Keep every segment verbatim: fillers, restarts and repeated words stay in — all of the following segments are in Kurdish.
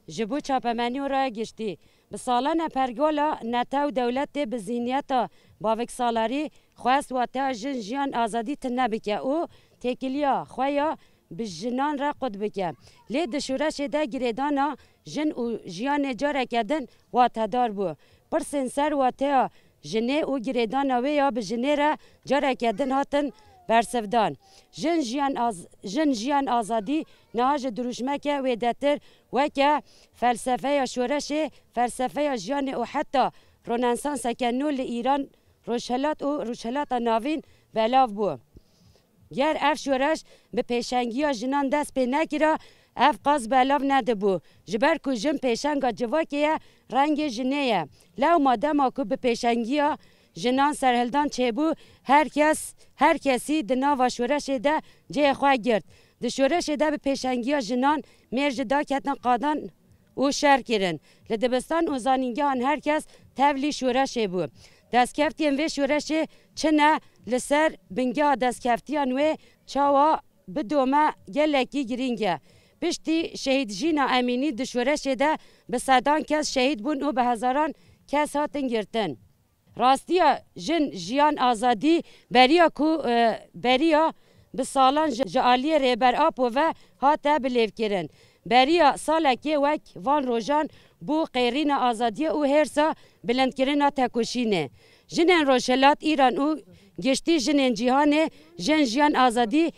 Ji bo çapemenî û raya giştî, bi salan e pergala netew dewletê bi zîhniyeta baviksalarî xwest wateya jin, jiyan, azadî tune bike û têkiliya xwe ya bi jinan re qut bike. Lê di şoreşê de girêdana jin û jiyanê careke din watedar bû. Pirsên ser wateya jinê û girêdana wê ya bi jinê re careke din hatin bersivdan. Jin, jiyan, az-, jin, jiyan, azadî niha ji dirûşmeke wêdetir weke felsefeya şoreşê, felsefeya jiyanê û heta Ronesanseke nû li Îran, Rojhilat û Rojhilata Navîn belav bû. Ger ev şoreş bi pêşengiya jinan dest pê nekira, ev qas belav nedibû. Ji ber ku jin pêşenga civakê ye, rengê jinê ye. Lewma dema ku bi pêşengiya jinan serhildan çêbû, her kes, her kesî di nava şoreşê de cihê xwe girt. Di şoreşê de bi pêşengiya jinan mêr ji dar ketin qadan û şer kirin. Li dibistan û zanîngehan her kes tevlî şoreşê bû. Destkeftiyên vê şoreşê çi ne, li ser bingeha destkeftiyan wê çawa bidome gelekî girîng e. Piştî şehîd Jîna Emînî di şoreşê de bi sedan kes şehîd bûn û bi hezaran kes hatin girtin. Rastiya jin, jiyan, azadî beriya ku, e, beriya bi salan ji, ji aliyê Rêber Apo ve hate bilêvkirin. Beriya salekê wek van rojan bû qêrîna azadiyê û hêrsa bilindkirina tekoşînê. Jinên Rojhilat, Îran û giştî jinên cîhanê jin, jiyan, azadî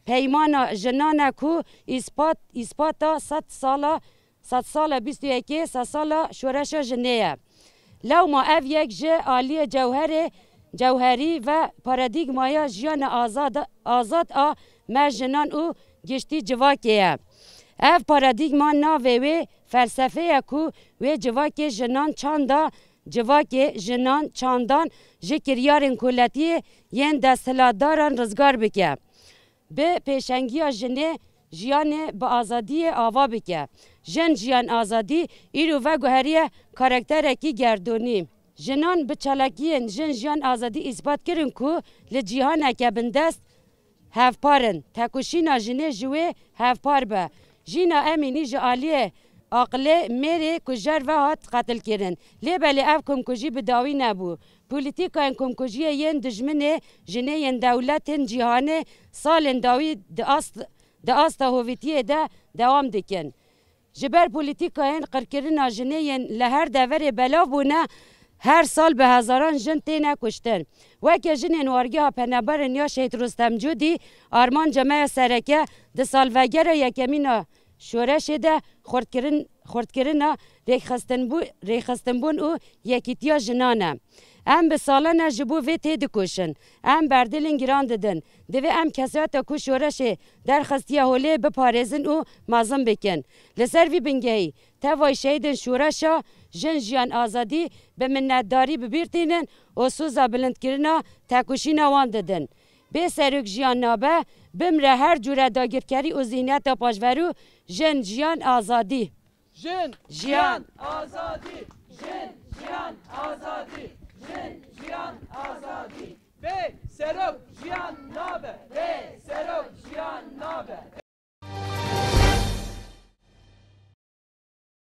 peymana jinan e ku îspat, îspata sed sala, sedsala bîst û yekê sedsala şoreşa jinê ye. Lewma ev yek ji aliyê cewherê, cewherî ve paradîgmaya jiyana azad, azad a me jinan û giştî civakê ye. Ev paradîgma navê wê felsefê ye ku wê civakê jinan çanda, civakê jinan çandan ji kiryarên koletiyê yên desthilatdaran rizgar bike. Bi pêşengiya jinê jiyanê bi azadiyê ava bike. Jin, jiyan, azadî îro veguheriye karakterekî gerdûnî. Jinan bi çalakiyên jin, jiyan, azadî îspat kirin ku li cîhaneke bindest hevpar in. Tekoşîna jinê ji wê hevpar be. Jîna Emînî ji aliyê aqilê mêrê kujer ve hat qetilkirin. Lê belê ev komkujî bi dawî nebû. Polîtîkayên komkujiyê yên dijminê jinê yên dewletên cîhanê salên dawî di ast, di asta hovîtiyê de dewam dikin. Ji ber polîtîkayên qirkirina jinê yên li her deverê belav bûne, her sal bi hezaran jin têne kuştin. Weke jinên Wargeha Penaberên ya Şehîd Rustem Cûdî, armanca me ya sereke di salvegera yekemîn a şoreşê de xurtkirin, xurtkirina rêkxistinbû-, rêkxistinbûn û yekîtiya jinan e. Em bi salan e ji bo vê têdikoşin. Em berdilên giran didin. Divê em kesayeta ku şoreşê derxistiye holê biparêzin û mezin bikin. Li ser vî bingehî, tevayî şehîdên şoreşa jin, jiyan, azadî bi minnetdarî bi bîr tînin û soza bilindkirina tekoşîna wan didin. Bê serok jiyan nabe, bimre her cûre dagirkerî û zîhniyeta paşverû, jin, jiyan, azadî. Jin, jiyan, azadî.